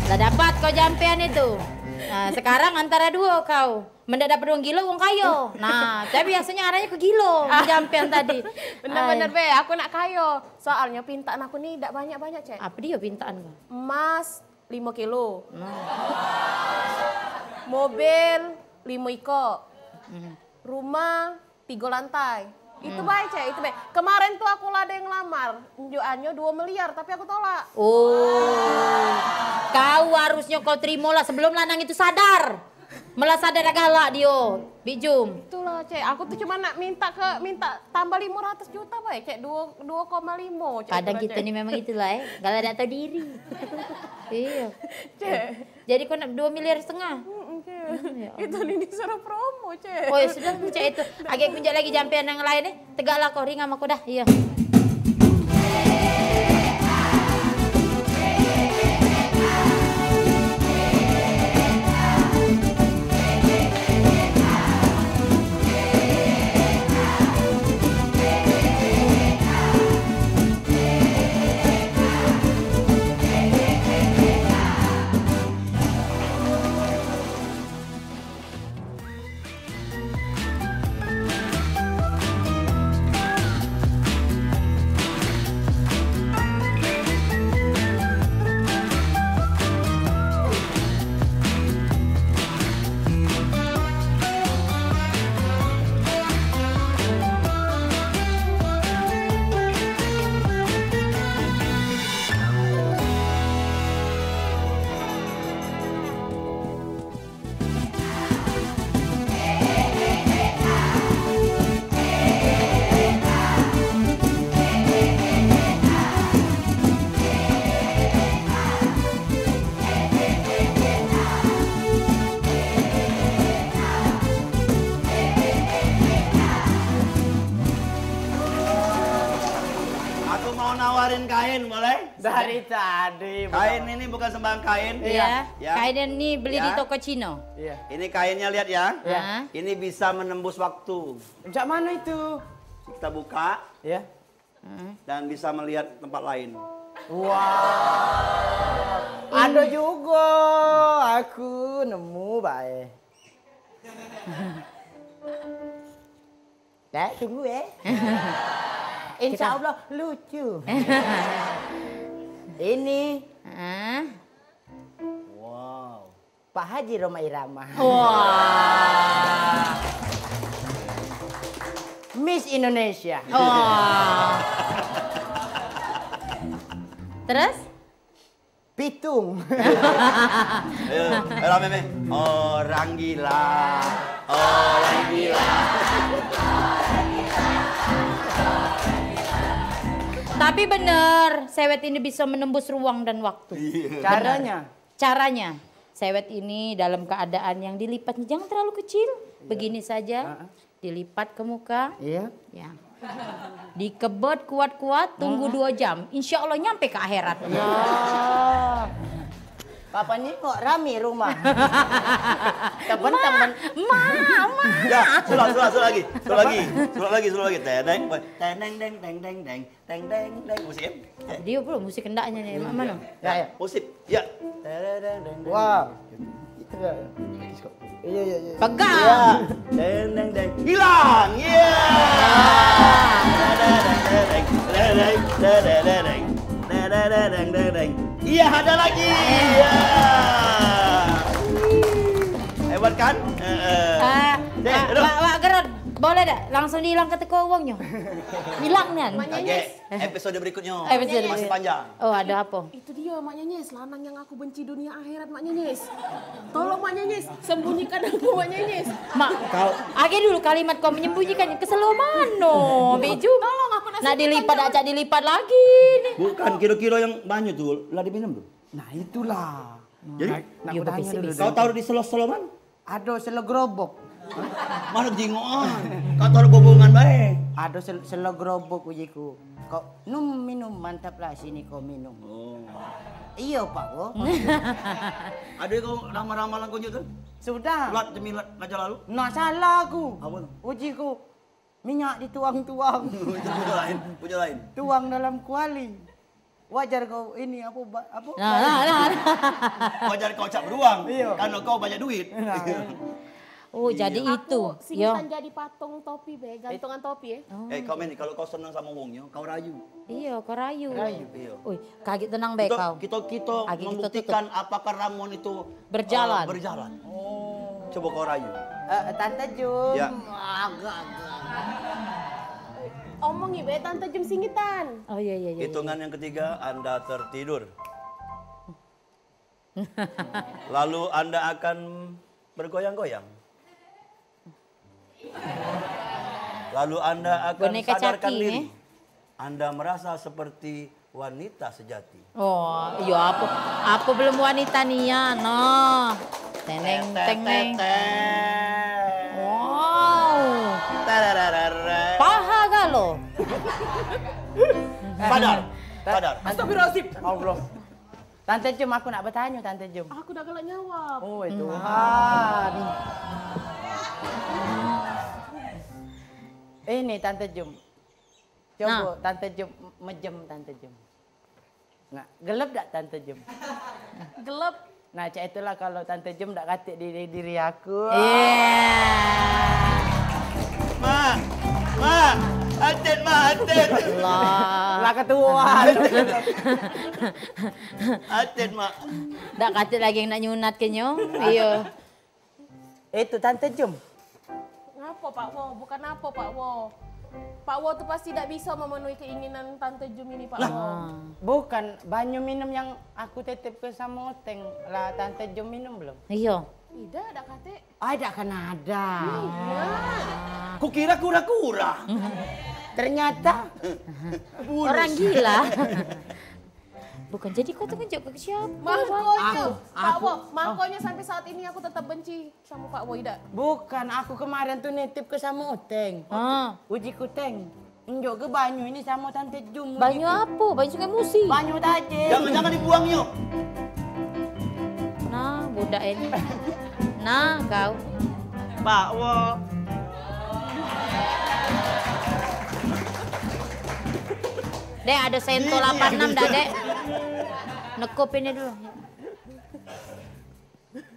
Lah dapat kau jampean itu. Nah, sekarang antara duo kau. Men dak dapat wong gilo, wong kayo. Nah, tapi biasonyo arahnyo ke gilo, men jampean tadi. Bener-bener, be, aku nak kayo. Soalnyo pintaan aku ni dak banyak-banyak, Cek. Apo dio pintaan kau? Emas limo kilo. Hmm. Mobil limo iko. Hmm. Rumah tigo lantai. Itu bae, Cek, itu bae. Kemaren tu aku la ado yang ngelamar, njukannyo duo miliar, tapi aku tolak. Oh. Kau harusnyo kau terimo lah sebelum lanang itu sadar. Melah sadar dah galak dio, Bik Jum. Itulah, Cek. Aku tu cuma nak minta ke, minta tambah limo ratus juta bae, Cek. Duo, duo koma limo, Cek. Kadang kito ni memang itulah, eh. Galak dak tau diri. Iyo. Cek. Jadi kau nak duo miliar setengah? Mm-mm, Cek. Hmm, ya Allah. Itu ni disuruh promo, Cek. Oh, ya sudah, Cek itu. Agek kunjuk lagi jampean yang lain, eh. Tegaklah kau, ringan aku dah. Iyo. Aku mau nawarin kain, boleh? Dari tadi. Kain ini bukan sembarang kain. Iya. Ya. Kain ini beli di toko Cino. Iya. Ini kainnya, lihat ya. Iya. Ini bisa menembus waktu. Cak mano itu? Kita buka. Iya. Dan bisa melihat tempat lain. Wah. Ado jugo. Aku nemu bae. Dah, tunggu, eh. Insya Allah lucu. Ini. Heeh. Wow. Pak Haji Rhoma Irama. Wah. Miss Indonesia. Wah. Terus? Pitung. Ayo, ayo rame, me. Orang gila, orang gila. Tapi bener, sewet ini bisa menembus ruang dan waktu. Iya. Caranya? Caranya, sewet ini dalam keadaan yang dilipatnya jangan terlalu kecil, begini saja. Heeh. Dilipat ke muka. Iya. Ya. Dikebot kuat-kuat, tunggu dua jam. Insya Allah nyampe ke akhirat. Ya. Apa ni kok rame rumah? Terbentang. Ma, ma, ma. Ya, sulap, sulap, sulap lagi. Sulap lagi. Sulap lagi, sulap lagi. Teneng, teneng, deng, deng, deng. Deng, deng, deng. Musik, em? Ya. Dia pula musik kendaknya ni. Mak mana? Ya, ya. Musik. Ya. Teneng, deng, deng, deng. Wah. Iya, iya, iya. Pegang. Ya. Deng, deng, deng. Hilang. Ya. Deng, deng, deng, deng. Deng, deng, deng, deng, deng. Deng, deng, deng, deng, deng. Iya, ada lagi. Ya. Hebat kan? Heeh. Ah, Deh, Wak, duduk. Wak, Wak Gerot, boleh dak langsung dihilangke teko wongnyo? Hilang nian. Mak Nyenyes. Kagek. Episode berikutnyo. Episode masih berikut. Panjang. Oh, ada apa? Itu dia, Mak Nyenyes, lanang yang aku benci dunia akhirat, Mak Nyenyes. Tolong, Mak Nyenyes, sembunyikan aku, Mak Nyenyes. Mak, kau age dulu kalimat kau menyembunyikan, keselo mano, Beju. Tolong, aku nak sembunyikan. Nak dilipat, acak dilipat lagi ni. Bukan, kiro-kiro yang banyu tu, lah diminum tu. Nah, itulah. Jadi? Nak, nak yo, kutanya dulu. Kau taruh di selo-selo mano? Ado selo gerobok. Mano jingokan? Kau taruh bobongan bae. Ado sel-, selo gerobok ujiku. Kau num minum, mantaplah sini kau minum. Oh. Iyo, Pak Wo. Ado kau ramal-ramalan kau tu? Sudah. Lat demi lat raja lalu. Nah, salah aku. Apa tu? Ujiku. Minyak dituang-tuang. Itu punyo lain, punyo lain. Tuang dalam kuali. Wajar kau ini, apa, ba-, apa? Nah, nah, nah, nah. Wajar kau cak beruang, iyo, karena kau banyak duit. Nah. Oh, iyo. Jadi itu. Aku singitan jadi patung topi be, gantungan topi, eh. Oh. Eh, kau men, kalau kau senang samo wong nyo, kau rayu. Iyo, kau rayu. Rayu. Iyo. Oi, kagek tenang be kau. Kito, kito, kito membuktikan apakah ramuan itu berjalan. Eh, berjalan. Oh. Coba kau rayu. Eh, Tante Jum. Ya. Agak-agak. Omongi be Tante Jum singitan. Oh, iya, iya, iya, iya. Hitungan yang ketiga, Anda tertidur. Lalu Anda akan bergoyang-goyang. Lalu Anda akan sadarkan diri. Boneka Chucky, eh? Anda merasa seperti wanita sejati. Oh, iyo, apo, apo belum wanita nian, no. Teneng, teneng. Wow. Paha galo. Sadar, sadar. Astagfirullahaladzim. Allah. Tante Jum, aku nak bertanya, Tante Jum. Aku dah galak nyawab. Oh, Tuhan. Ini, Tante Jum. Coba, nah. Tante Jum, mejem Tante Jum. Nah, gelep dak Tante Jum? Gelep. Nah, cak itulah kalau Tante Jum dak katik di, di diri aku. Iya. Mak, mak, atit, mak, atit. Allah. Lah ketuaan. Atit, mak. Dak katik lagi yang nak nyunat ke nyo. Iya. Itu Tante Jum. Ngapo, Pak Wo? Bukan apo, Pak Wo. Pak Wo tu pasti dak biso memenuhi keinginan Tante Jum ini, Pak Wo. Lah, bukan banyu minum yang aku titipke samo Oteng. Lah, Tante Jum minum belum? Iyo. Idak, dak katik. Ai, dak kan ada. Iya. Kukira kura-kura. Ternyata orang gila. Bukan, jadi kau tu ngejok ke siapa? Makonyo, Pak Wo, makonyo sampai saat ini aku tetap benci sama Pak Wo, idak. Bukan, aku kemarin tu nitip ke sama Oteng. Ah. Uji ku, Teng. Njuk ke banyu ini sama Tante Jum. Banyu apa? Banyu Sungai Musi. Banyu tajin. Jangan-jangan dibuang, yuk. Nah, budak ini. Nah, kau. Pak Wo. Dek, ada sento lapan enam dak, Dek? Nekup ini dulu.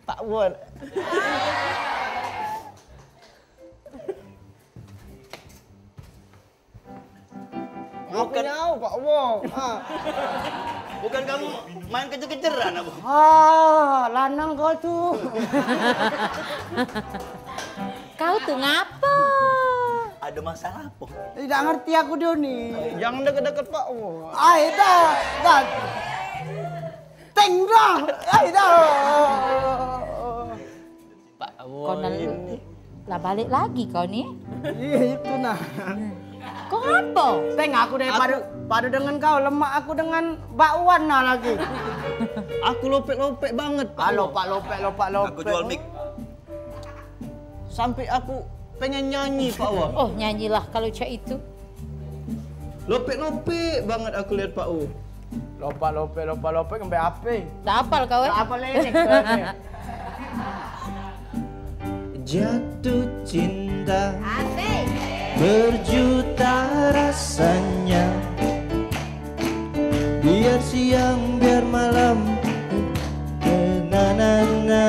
Pak Wo. Bukan. Aku nyau, Pak Wo. Ah. Bukan kamu main kejer-kejeran apa? Ah, lanang kau tu. Kau tu ngapa? Ada masalah apa? Tidak ngerti aku dia ni. Jangan deket-deket Pak Wo. Ai dah, dah. Teng dah. Ai dah. Pak Wo. Kau nel-, lah balik lagi kau ni. Iya, itu nah. Kau ngapa? Teng, aku daripada, padu dengan kau, lemak aku dengan bakwan nah lagi. Aku lopek-lopek banget, Pak Wo. Lopak-lopek, lopak-lopek. Aku jual mic. Sampai aku pengen nyanyi, Pak Wo. Oh, nyanyilah kalau cak itu. Lopek-lopek banget aku lihat Pak Wo. Lompat-lompat, lompat-lompat ngembe ape? Dak apal kau, eh? Dak apal lirik kau ni. Jatuh cinta Asik. Berjuta rasanya. Biar siang, biar malam. Na, na, na.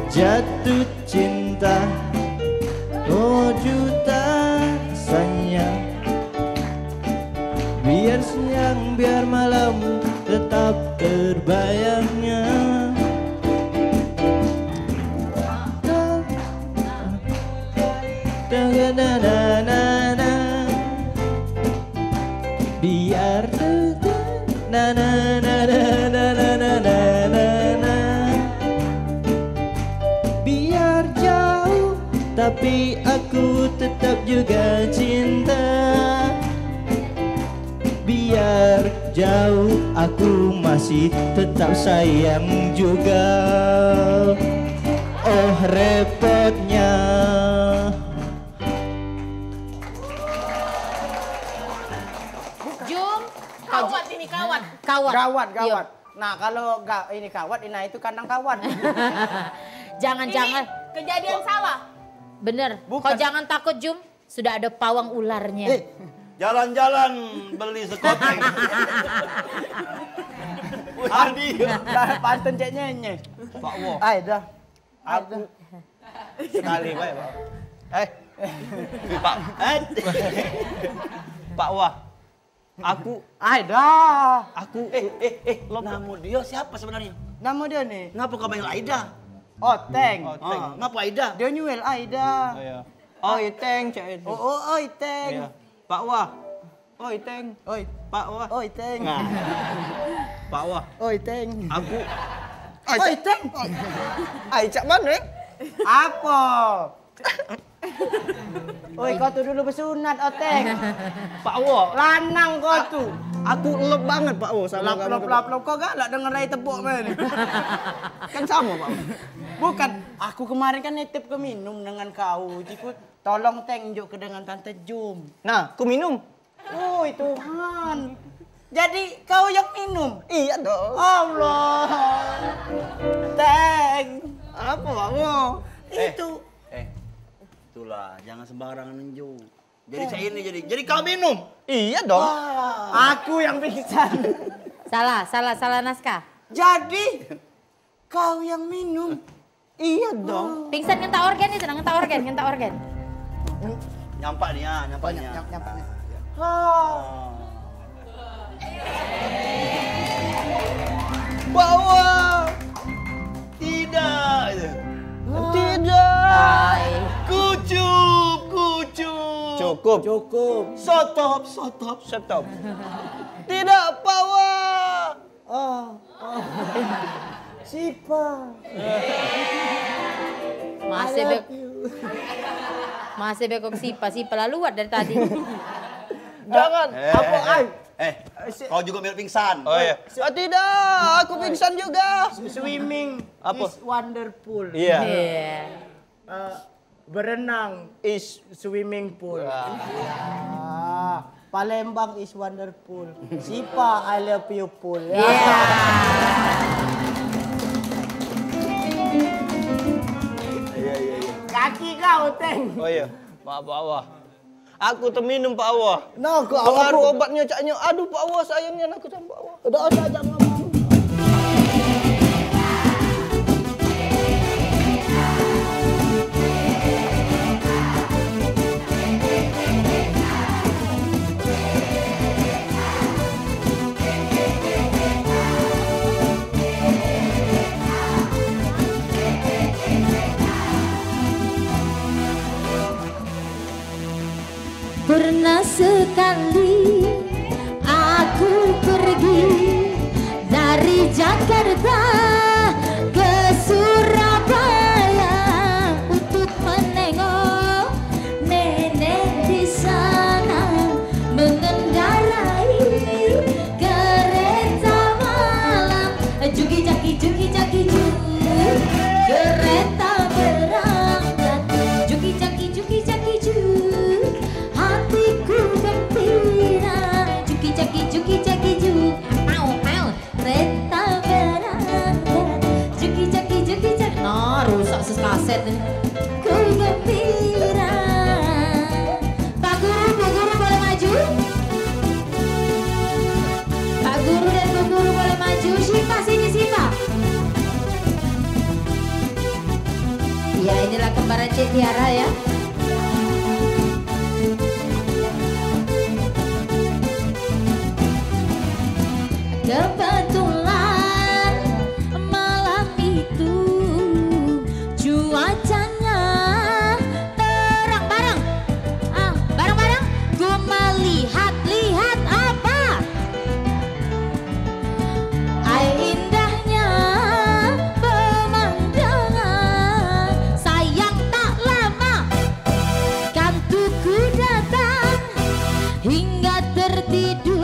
Jatuh cinta, oh, juta sayang. Biar siang, biar malam, tetap terbayangnya. Biar na, na, na, na, na, na, na, na. Biar jauh, tapi aku tetap juga cinta. Biar jauh, aku masih tetap sayang juga. Oh, repotnya. Jum, kawat ini, kawat. Kawat. Gawat, iyo. Gawat. Nah, kalau ga-, ini kawat, nah itu kandang kawat. Jangan-jangan. Ini kejadian salah. Bener. Bukan. Kau jangan takut, Jum. Sudah ada pawang ularnya. Eh. Jalan-jalan beli sekoteng. Adi. Pantun cek nyenye. Pak Wo. Ai dah. Aku sekali bae, Pak. Eh. Pak, eh. Pak Wah. Aku. Ai dah. Aku. Eh, eh, eh, lo namo dia siapa sebenarnya? Namo dia ni? Ngapa kau panggil Aida? Oteng. Oteng. Ah, ngapa Aida? Dia nyuel Aida. Oh, iya. Oi, Teng, cak itu. Oh, oh, oi, Teng. Iya. Pak Wah. Oi, Teng. Oi. Pak Wah. Oi, Teng. Nah. Pak Wah. Oi, Teng. Aku. Oi, Teng. Ai, cak mana? Apa? Oi, kau tu dulu besunat, Oteng. Pak Wo. Lanang kau tu. Aku lep banget, Pak Wo, sama lap, kamu lap, tu, lap, Pak. Lap, kau galak denger rai tebok, men. Kan sama, Pak Wo. Bukan, aku kemarin kan nitip ke minum dengan kau, Cikut. Tolong, Teng, njuk ke dengan Tante Jum. Nah, ku minum. Oi, Tuhan. Jadi kau yang minum? Iya dong. Allah. Teng. Apa, Pak Wo? Eh, itu. Eh, itulah, jangan sembarangan nunjuk. Jadi saya ini jadi, jadi kau minum? Iya dong. Wah. Aku yang pingsan. Salah, salah, salah naskah. Jadi kau yang minum? Iya dong. Pingsan ngentak organ itu, ngentak organ, ngentak organ. Nyampak nih ya, nyampak nih ya. Nyam-, nyampak nih. Ah. Bahwa tidak. Tidak. Hai. Kucup, kucup. Cukup. Cukup. Stop, stop. Stop. Tidak, Pak Wah. Oh, oh. Sipa. Masih I love be-, you. Masih bekok Sipa, Sipa lah luat dari tadi. Jangan. Eh, apa, eh, ai? Eh, eh, si- kau juga mirip pingsan. Oh, iya. Si- Ah, tidak, aku pingsan juga. Swimming Apa? Is wonderful. Iya. Iya. Eh, berenang is swimming pool. Wah. Ah, Palembang is wonderful. Sipa, I love you pool. Ya. Iya. Iya, iya, iya. Kaki kau, Teng. Oh iya, maaf, Pak Wah. Aku teminum, Pak Wah. Nah, kau pengaruh apa? Obatnya caknya. Aduh, Pak Wah, sayangnya aku sama Pak Wah. Udah, udah, jangan ngomong. Pernah sekali aku pergi dari Jakarta ke Surabaya untuk menengok nenek di sana mengendarai kereta malam. Juki jaki, juki jaki, juk. Kereta berangkat. Juki jaki, juki jaki, juk. Hatiku gembira. Yuk, Syifa, sini, Syifa. Ya, inilah kembaran Cik Tiara, ya. Kebetulan malam itu cuacanya terang. Bareng. Ah, bareng-bareng. Ku melihat-lihat apa? Ai, indahnya pemandangan. Sayang tak lama, kantuku datang hingga tertidur.